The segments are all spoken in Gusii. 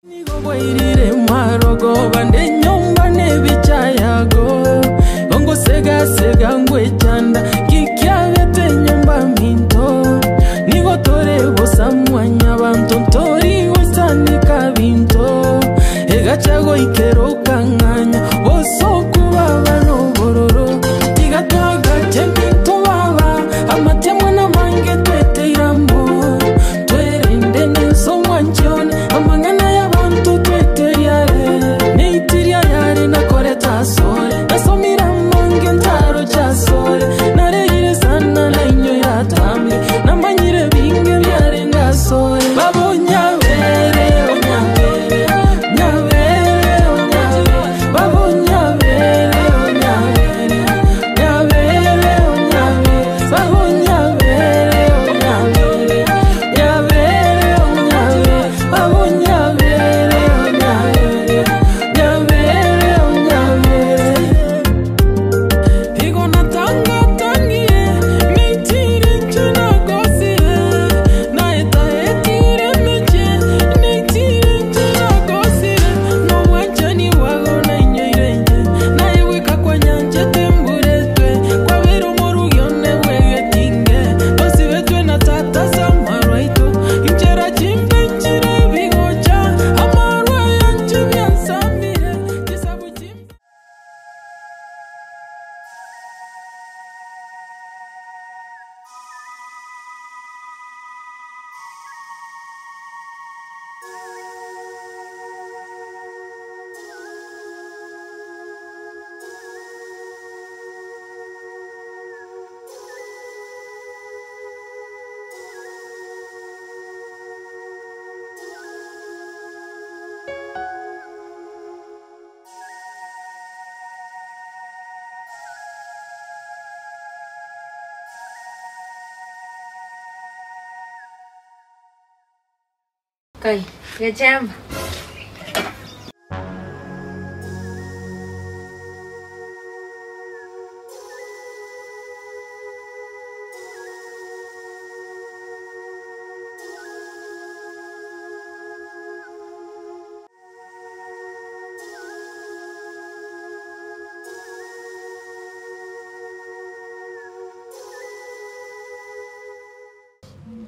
Nigo bwairire marogoba nenyomba nebicha yago, ongosega-sega ngwechanda, kikiabete enyomba minto. Nigo tore bosa mwanyabanto, ntori goisanika binto. Egacha goikera okang'anya, bosoku baba nobororo. Tiga twagache ebinto baba, amatemwa namange tweteire amo. Twerende nense omwanchi one, amang'ana y'abanto tweteria are. Neitiria yare nakorete asore, nasomire amange ntaroche asore. Nareire sana nainyoire atambe, namanyire binge biarenge asore. Baba onyabere, onyabere, nyabere, onyabere. Baba onyabere, onyabere, nyabere, onyabere. Baba onyabere, onyabere, nyabere, onyabere. Baba onyabere, onyabere, nyabere, onyabere. Igo natangatangie, neitire inche nagosire, naetaetire emechie, neitire inche nagosire, nobwanchani bwago nainyoire inche, naye bweka kwanyanchete mburetwe, kwabera omorugi one bwegetinge, tosibetwe na tata ase amarwa aito, inchera chimbe nchire ebigocha, amarwa yanche biansambire, chisabu chimbe. Kai, gechemba.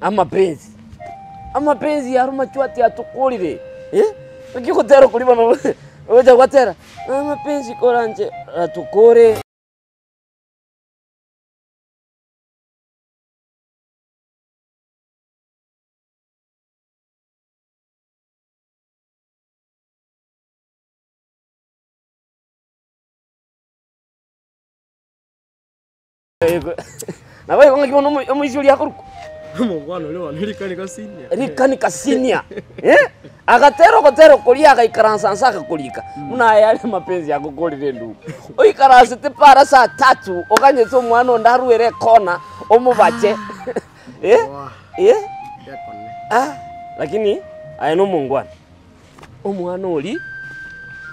Amapenzi amapenzi aro machwati atokorire eh? Naki ogotera okori bono ogocha gwatera amapenzi koranche atokore. Nabo igo ng'aki bono omoisia oria akorokwa? Omongwana oria bono Rikanika Senior. Rikanika Senior. Eh? Agatera ogotera okoria agaikaransa nse agakorika. Buna aya are amapenzi agokorire endugu. Oikaransete para saa tatu oganyete omwana onde arwere ekona omobache. Eh? Eh? Ah, lakini aye nomongwana. Omwana oria,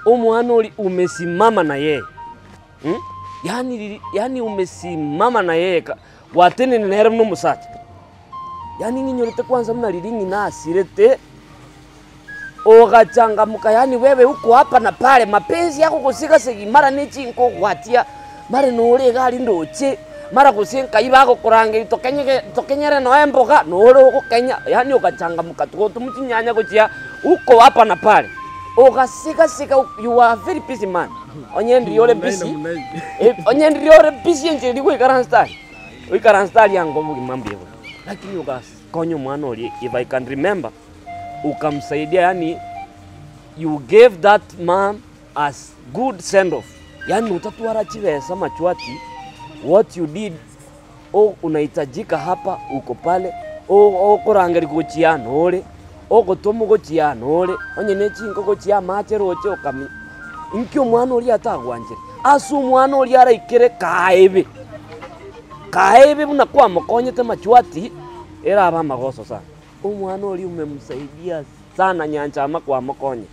omwana oria umesimama na yeye. Hmm? Yaani riri yaani umesimama na yeye ka gwatenenire nere buna omosacha. Yaani ng'inyorete kwanza buna riria ng'ina asirete, ogachangamuka yaani wewe uko hapa na pale, mapenzi agogosigasegi mara ne chinko ogwatia, mara nore iga aria ndoche, mara gose nkai bagokorangeria tokenyege tokenyere noe emboga, nore ogokenya, yaani ogachangamuka togotoma chinyanya gochia uko hapa na pale. Ogasigasega you are a very busy man. Onye ndiri ore busy, onye ndiri ore busy enchera eria goikaransa aria, oikaransa aria ango obogima mbuya bore. Lakini ogakonya omwana oria if I can remember, ukamsaidia yaani you gave that man as good send off. Yaani otatwara chibesa machwati, what you did o unahitajika hapa uko pale, okorangeria gochia aa nore, ogotomwa gochia aa nore, onye ne chinko gochia amache roche okami inki omwana oria atagwanchere? Ase omwana oria araikere kaebe, kaebe buna kwamokonyete machwati, erabe amagoso sana. Omwana oria umemsaidia sana nyanchama kwamokonya.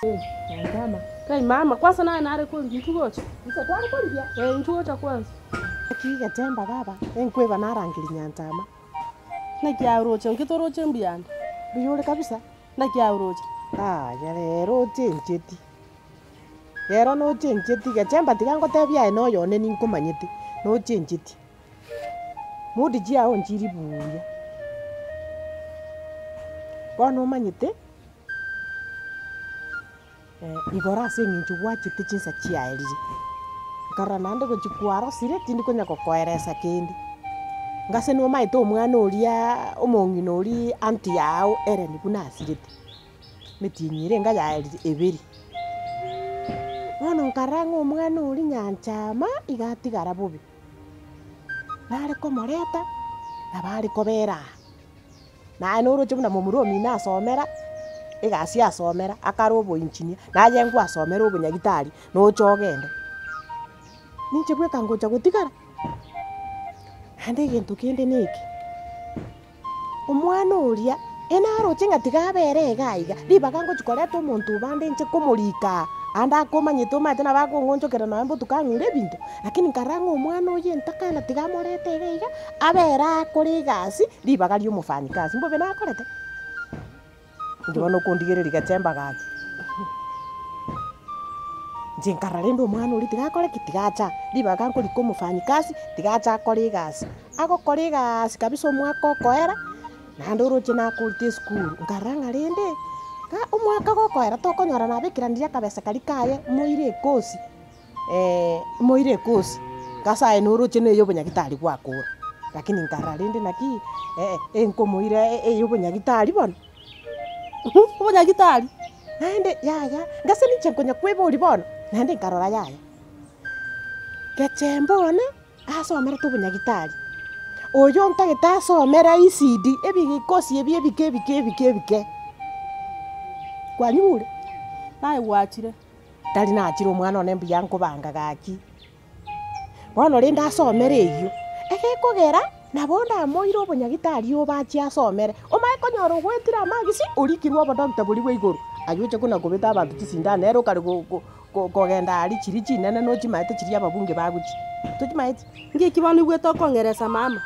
Nyanchama. Kai mama, kwanza naye nare korigia intwe gocha. Inche kware korigia? Eh, intwe gocha kwanza. Naki gechemba baba, enkweba narangeria Nyanchama. Naki aroche, nki toroche mbuyande? Mbuya ore kabisa. Naki aroche? Yaya rero ochencheti, rero nochencheti gechemba tiga ngotebie aye na oyone ninkomanyete, nochencheti. Mood chiago nchiri buya. Bono omanyete, igoro ase eng'encho gwachete chinsa chiaerire, nkarora naende gochia kwarosire tindi konya gokoeresa kende. Ngase nomaete omwana oriaaa omong'ina oria aunty yao Ellen buna asirete, emetienyi ere enga yaerire ebere. Bono nkarora ng'a omwana oria nyanchama iga atigara bobe, nare komoreta, nabo are kobera aa. Naye noroche buna momura omino asomera, egasi asomera, akare oboengineer, naye ngwasomera obonyagitari, noche ogende. Ninche bweka ngocha gotigara, naende egento kende na eke, omwana oria, enaroche ng'a tiga abere iga iga, ribaga ngochi koreta omonto obande nche komorika aa, ande akomanyete omanyete nabo akong'onchokera nonye botuko ang'ure ebinto, lakini nkarora ng'a omwana oyo entakana tiga amorete iga iga, abere akore egasi, ribaga ria omofanyikazi, mbobe nakorete? Inche bono okondigereria gachemba gaki. Inche nkarora rende omwana oria tiga akore ki? Tiga ache aa, ribaga nkorika omofanyikazi, tiga ache akore egasi. Agokora egasi kabisa omwaka okoera, naende oroche nakorete esukuru, nkarora ng'a rende, ng'a omwaka gokoera tokonyora nabekeranirie akabesa karia kaye moire ekosi. Moire ekosi, gose aye noroche na eyobonyagitari gwakora, lakini nkarora rende naki enkomoira eyobonyagitari bono. Obonyagitari? Naende yaya, ngase ninche nkonya kweboria bono, naende nkarora yaya. Gechemba one, asomerete obonyagitari, oyo ntagete asomere ECD, ebikosi ebi ebike ebike ebike ebike, kwanyigure? Naye gwachire. Tari nachire omwana one mbuya nkobanga gaki. Bono rende asomere eyio, egekogera nabo ndamoire obonyagitari obo achie asomere, omanye konyora ogoetire amagisi orikirwe obodoctor boria bwa igoro, aye oche kona kobeta abanto chisindano nere okare go- go ko- kogenda aria chiria chinene nochimaete chiria ababunge bagochia, tochimaeti? Ngiki bono igwete okong'eresa mama,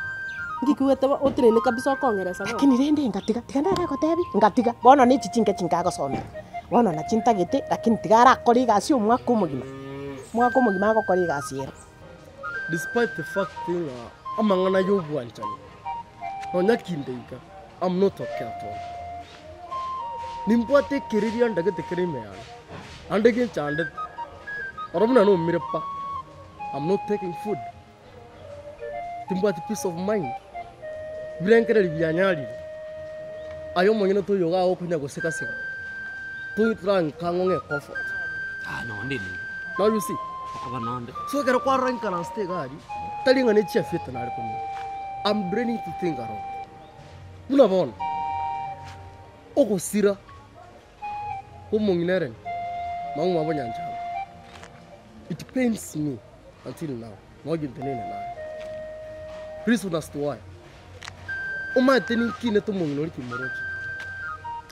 ngiki igwete otenene kabisa okong'eresa bono. Lakini rende ngatiga, tiga ndaragotebi, ngatiga, bono na echi chinke chinkagosomera, bono nachi ntagete lakini tiga arakore egasi omwaka omogima, omwaka omogima agokora egasi ero. Despite the fact ng'a amang'ana ya obwanchani, nonya kinde iga, I'm not okay at all. Nimbwate ekereria ndagete kere ime yane, naende genchandete, oro buna nomire pa. I'm not taking food, timbwati peace of mind, birengererio bianyarire, aye omonyene toiyo iga okonya gosekaseka, toranka ng'o ng'e comfort. Ah, nonde nini. Now you see. Okoba nonde. So ekero kwarora inkarance iga aria, tari ng'a ne chiafete nare konywa, I'm draining to think a lot. Buna bono, ogosira. Omong'ina Ellen, mama omwabo Nyanchama, it pains me until now, nonya ntenene naye. Reason as to why, omanyete ninkinete omong'ina oria kimoroche,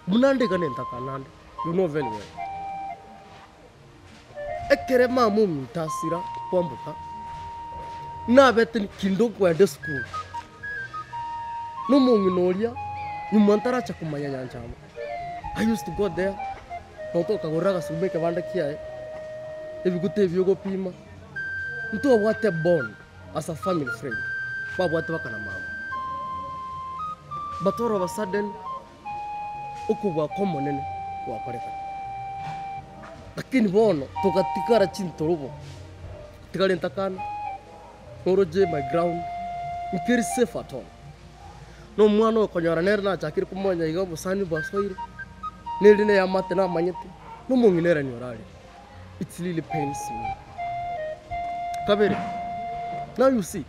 buna nde iga nentakana ande, you know very well. Ekere mama ominto asira kwamboka, nabete kinde okwenda esukuru, na omong'ina oria nyuma ntaracha komanya Nyanchama. I used to go there, nonye tokagorera agasumba ekebanda kiaye, ebiguta ebi ogopima, ntobwate bond as a family friend, babwate baka na mama. But all of a sudden, okobua kw'Omonene gwakorekana. Lakini bono togatigara chintorobo, tigara entakana, noroche my ground, nkeri safe at all. Na omwana oyo konyora nere nachakire komonya iga obosani bwasoire, neri na eamate namanyete, na omong'ina ere nigo orarire. It's really pains me. Kabere, now you see,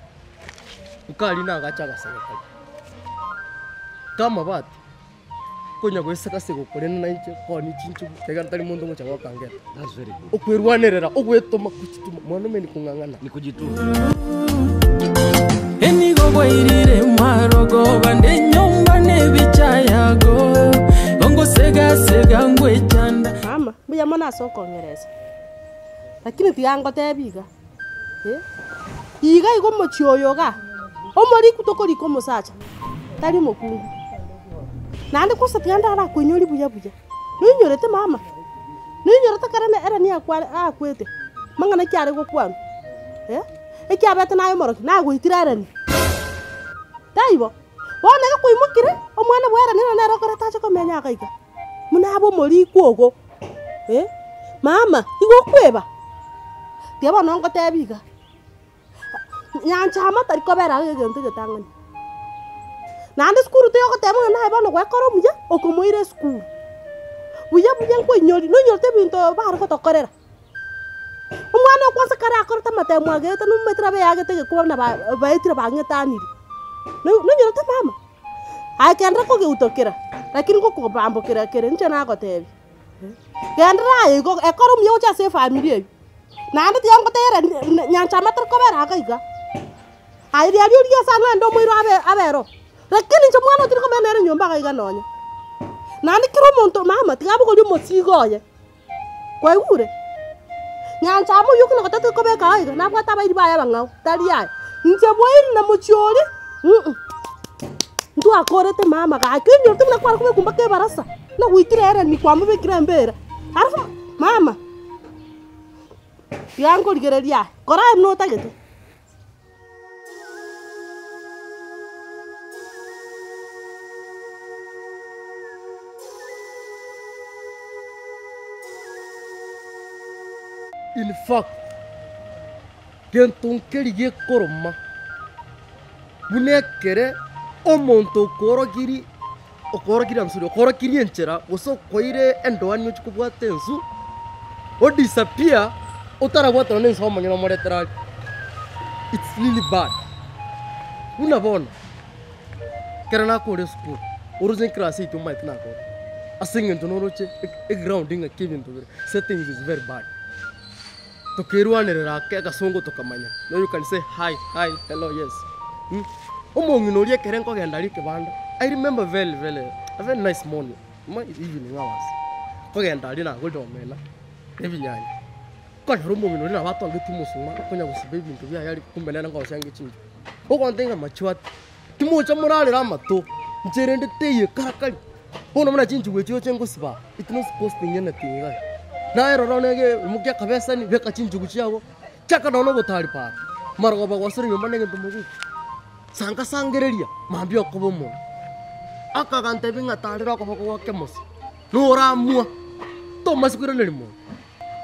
nkari nagacha agasege karia, kamabati, konya goeseka ase gokorenda nainche koni chinchugu, ekiagera ntari monto ngocha gokangera. That's very good. Okwerwanerera, ogwetoma kuchituma, mwanaume ni kung'ang'ana. Ni kujituma. Enigo bwairire marogoba nde nyomba nebicha yago ongosegasega ngwechanda Mama, mbuya ase okong'eresa, lakini tiga ngotebi iga, eh, iga iga omochie oyo igaa, omorikwa tokorika omosacha, tari omokungu. Naende kwansa tiga ndarakoinyoria buya buya, noinyorete mama, noinyorete ekero ere niakware akwete, mang'ana ki are gokwanwa eh, ekiabete naye omorokia, nagoitire ereni, taibo? Bono iga kwaimokire, omwana bwa ereni nere okoreta ache komenya iga iga, buna abe omorikwa ogo eh, mama igo okweba? Tiga bono ngotebie iga, nyancha ama tari kobera iga egento egetang'ani. Naende esukuru tiyogoteba ng'a naye bono gwekora omuya, okomoira esukuru. Buya buya nkoinyori, noinyorete ebinto bare gotokorera. Omwana okwansa kare akorete amatemo agete nomaete nabo eagete egekuba buna ba baetire bang'etanire. No nonyorete mama? Aye kende kogeutokera, lakini ngokobambokera kere inche nagotebia, genderera aye igo ekore omuya gocha ase efamiri eywo. Naende tiga ngotegerere nyancha amatere kobera iga iga. Aye riaria origie ase ang'ende omoiro abe abe ero, lakini inche omwana oyo tindi komenya nere nyomba iga iga nonye. Naende kera omonto mama tiga abogorie omosigo oye. Kwaigure? Nyancha amo oyio okona gotete kobeka ao iga, nabwate abairi baye abang'ao, tari aye. Inche bwairi na mochie oria mm ntwakorete mama gaki onyorete buna kware kobekwa mpaka ebarasa, nagoitire eremi kwamobekire embera. Alafu mama, tiga nkorigereria aye, kora aye buna otagete. In fact, gento nkeri gekoroma buna ekere omonto okoorokiri okoorokiri I'm sorry okoorokirie enchera gose okoire endoani ochia kobwata ensu, o disappear otarabwatana na ensu omonyene omoretere aria. It's really bad. Buna bono, ekero nakore esukuru, oroche eclass yaito omanyete nakore, ase eng'encho noroche eground ng'aki ebinto bire, settings is very bad. Tokerwanerera ake agasongo tokamanya, now you can say hi, hi, hello, yes mh. Omong'ina oria ekere nkogenda aria ekebanda, I remember very very a very nice morning, evening hours, nkogenda aria nagorire omena na ebinyanya, nkonyora omong'ina oria nabo atongeti omosuma okonya gosiba ebinto biaye aria kumbe nere nkogosia ange chinchugu. Ogontebia ng'a machwati, timocha morarere amato, inche rende teiyo ekarakari. Bono buna chinchugu echio oche ngosiba, it not costing anything iga. Naye rora one ege imokia akabeseni, beka chinchugu chiago, chaka nonye na obotari para, marogoba gwasire nyomba na egento moguko. Sanga sangereria, mambia okoba omonto. Akagantebia ng'a tarera okoboko gwa kemosi, noramua, tomasi koiraneria monto.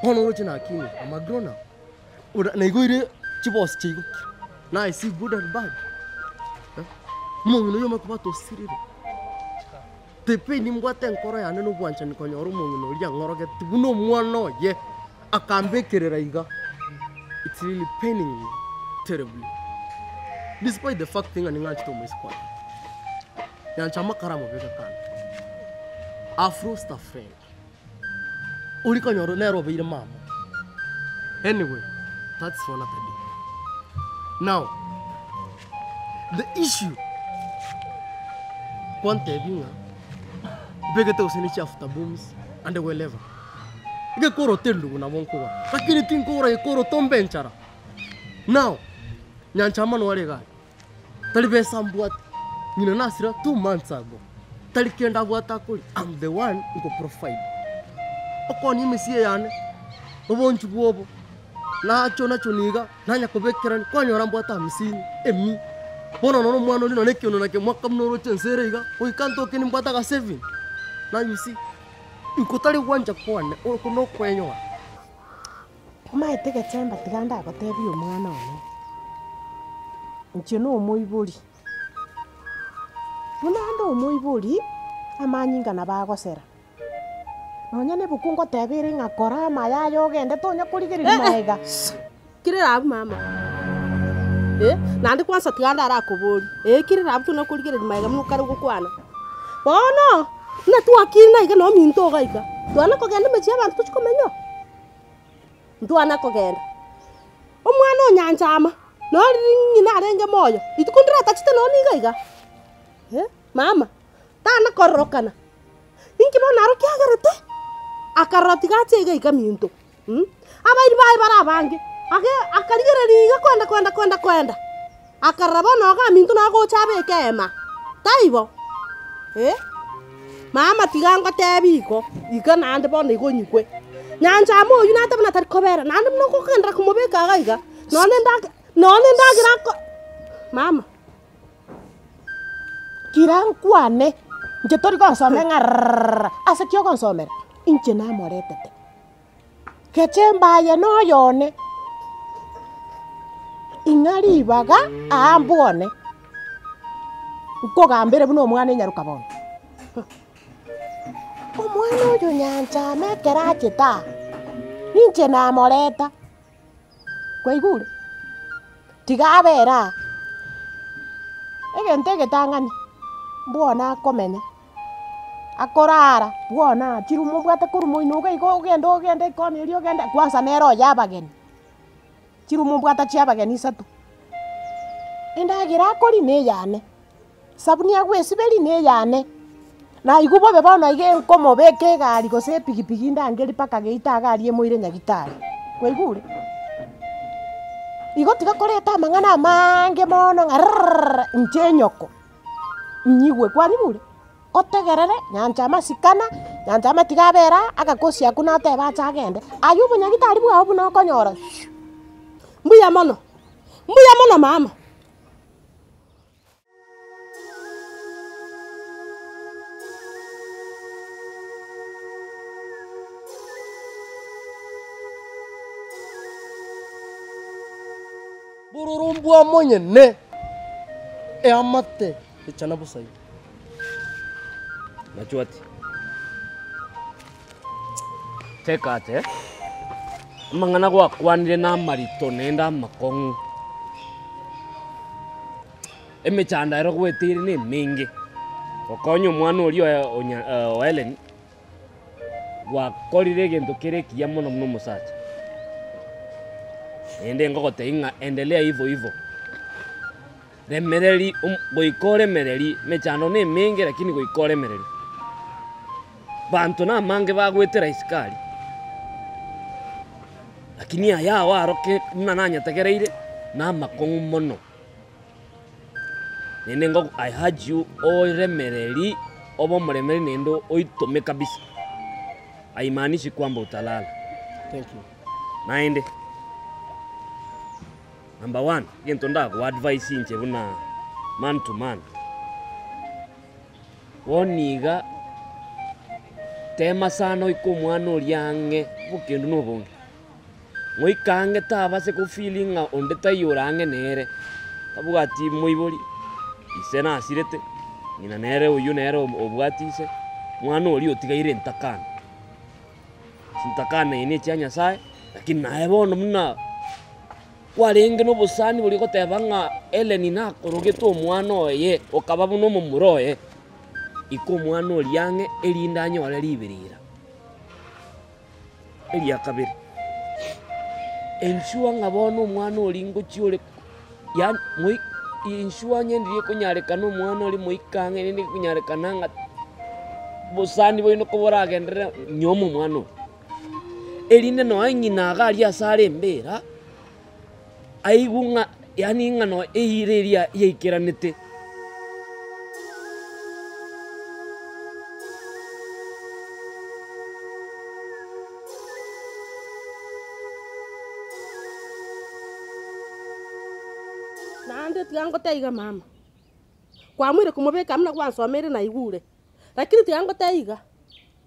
Bono oroche nakinire, am a grown up. Ora naigoire chibosi chiaigokire, now I see good and bad. Eh, omong'ina oyio omanye kobwata osirire. The pain nimbwate enkoro yane na obwanchani konyora omong'ina oria ang'orogeti buna omwana oye, akambekerera iga, it's really paining me terribly. Despite the fact ng'a ning'anchete omoiseke oye, nyancha amakara amabeke kando, I've lost a friend. Oria konyora nere obeire mama. Anyway, that's for another day. Now, the issue, kwantebia ng'a mbegete gose ne chiafter booms and wherever. Egekoroto endugu nabo nkogora, lakini tinkogora gekoroto mbe enchara. Now, nyancha amanwa are iga aria. Tari besa mbwate, ng'ina nasira 2 months ago, tari kende abwate akoria, am the one nko provide. Okonia emesie yane, obonchu bwobo, nacho nacho niga, nanya kobekerania, kwanyora mbwate hamsini, emia. Bono nonye omwana oria nonye ekiondo naki mwaka buna oroche ense ere iga, goika ntoke nimbwate aga saving. Now you see, iko tari gwancha kwane, oko nokwenyora. Omaete gechemba tiga ndagotebie omwana one, inche na omoibori, buna ande omoibori, amanyinga nabo agosera, nonya na ebuku ngoteba ere ng'a kora amaya aya ogende tonya korigereria maega. Kirera abwo mama, eh, naende kwanza tiga ndarakoborie, eh kirera abwo tona korigereria maega buna okare gokwana. Bono, buna twakina iga na ominto iga iga, twana kogenda emechie ya abanto tochia komenya oo. Ntwana kogenda. Omwana o Nyanchama, noro riria ng'ina arenge moyo, rituko ndiratachete nonye niga iga, eh, mama, tana kororokana, inki bono aro kiagerete? Akarora tiga ache iga iga minto mh, abairi baye bare abange, age akarigereria iga koenda koenda koenda koenda, akarora bono iga minto nagocha abeke eema, taibo eh. Mama tiga ngotebi igo, iga naende bono igo onyigwe, nyancha amo oywo nateba buna tari kobera, naende buna okogenderera komobeka iga iga, nonye ndage nonye endagera ako mama. Kira nkwane, inche tori gonsomera ng'a rrrr, ase ki ogonsomera? Inche namoretete. Geche mbaye na oyone, ing'a ribaga aa mbwone, nkogambere buna omwana enyaroka bono. Omwana oyo nyancha ame ekero achete aa, ninche namoreta, kwaigure? Tiga abere aa, egento egetang'ani, mbwone akomenya, akorara bwone aa, chirumu obwate korwa moino iga igo ogende ogende ekona eria ogende kwanza nere oye abageni, chirumu mbwate chia abageni isato, endagera akoria na eyane, sabuni agwesiberia na eyane, naigwa bobe bono iga nkomobeka egari gose epikipiki ndangerie mpaka geita iga aria emoire nyagetari, kwaigure? Igo tiga koreta amang'ana amaange mono ng'a rrrr inche enyoko, nyigwe kwanyigure? Otegerere, nyancha amasikana, nyancha amatiga abere aa, agakosi akwo natebe ache agende, aye obonyagitari bwao buna okonyora shu. Mbuya mono, mbuya mono mama. Bororo mbwa monyene, eamate echana bosa iga. Machwati. Teka ate, amang'ana gwakwanire na amarito naende amakong'u. Emechando ero gweteire na emenge, gokonya omwana oria oye onya o Hellen, gwakorire egento kere ekiya mono buna omosacha. Naende ngogotebia ng'a endelea hivo hivo, remereri omo goika oremereri, emechando na emenge lakini goika oremereri. Banto na amange bagoetera isiko aria, lakini aya ao aroke buna nanyategereire, na amakong'u mono. Naende ngogo I urge you oremereri obe omoremereri naende oitome kabisa, haimaanishi kwamba utalala. Thank you. Naende, number one, egento ndagoa advice inche buna man to man, bono iga tema sana oike omwana oria ang'e obokendu na obonge. Ngoika ang'e tabase ko feel ng'a onde taiyo ore ang'e nere, tabwati moibori, ise nasirete, ng'ina nere oyio nere obwati ise, mwana oria otigaire entakana. Chintakana eye ne echia Nyasaye, lakini naye bono buna kwarenge na obosani boria ogoteba ng'a Hellen nakorogete omwana oye, okaba buna omomura oye, ika omwana oria ang'e erinde anyore riberera. Eria kabere, ensure ng'a bono omwana oria ngochia ore yaani moi ensure onye ndiri ekonyarekana omwana oria moike ang'e rende ekonyarekana ng'a bosani boino koboragenderere nyoma omwana oria. Erinde nonya ng'ina iga aria ase are embera, aigwe ng'a yaani ng'a nonya eira eria yaikeranete. Naende tiga ngotebie iga mama, kwamoire komobeka buna gwansomeire naigure, lakini tiga ngotebie iga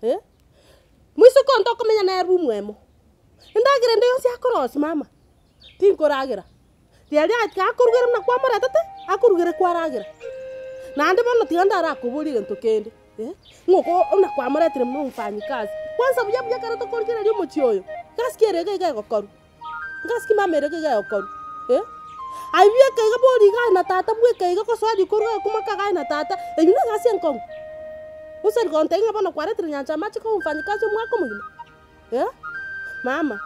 eh, moiseke onde okomenya nere room emo, endagera ende yonsi akorosia mama, tinkoragera, riaria tiga akorugere buna kwamoretete, akorugere kwaragera. Naende bono tiga ndarakoborie egento kende eh, ng'a oko buna kwamoretire buna omofanyikazi, kwanza buya buya ekero tokorigereria omochie oyo, gasi ki ere iga iga egokorwa, ngasi ki mama ere iga iga egokorwa eh. Aye bweka iga bori iga aye na tata bweka iga gosoa riko orwe okomaka iga aye na tata, eywo na egasi enkong'u. Gose rigontebia ng'a bono kwaretire nyancha amache koba omofanyikazi omwaka omogima eh, mama.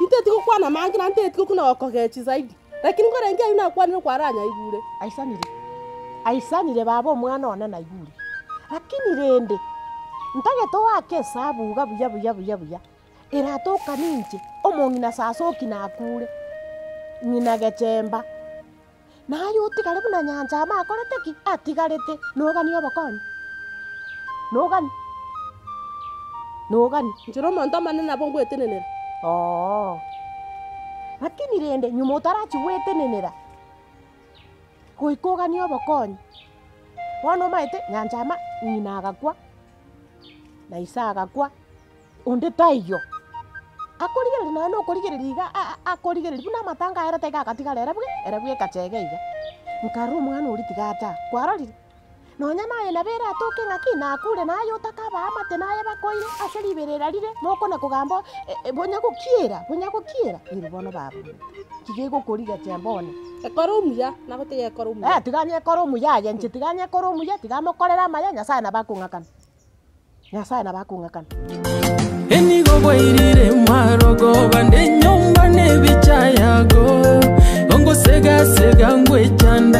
Inteti gokwana amange naende nteti gokuna gokogechi zaidi, lakini nkorenge aywo nakwanire kwaranyaigure. Aisanire, aisanire baba omwana one naigure, lakini rende. Ntagete oake esabu iga buya buya buya buya, eratoka ninche, omong'ina sasa okina akure, ng'ina gechemba, naye otigare buna nyancha ama akorete ki? Atigarete, noganie obokonyi, nogani, nogani. Inche na omonto omonene nabo ngwetenenera. Ooh. Lakini rende nyuma otarachia gwetenenera, goika oganie obokonyi, bono omanyete nyancha ama ng'ina agakwa, na ise agakwa, onde taiyo, akorigereria nonya na okorigereria iga a- a- akorigereria buna amatanga aerete iga agatigara ere bwe ere bweka chege iga. Nkarora omwana oria tiga acha, kwarorire? Nonya naye nabo eratoke ng'aki nakure naye otake abaamate naye bakoire ase riberera rire mokona kogamba bonya gokiera bonya gokiera ero bono baba ki gegokorigia chemba one. Ekore omuya, nagotebi ekore omuya. Eh tiga nyekore omuya aye inche tiga nyekore omuya tiga mokorere amaya Nyasaye nabo akong'akana, Nyasaye nabo akong'akana. Enigo bwairire marogoba nenyomba nebicha yago, ongosega-sega ngwechanda.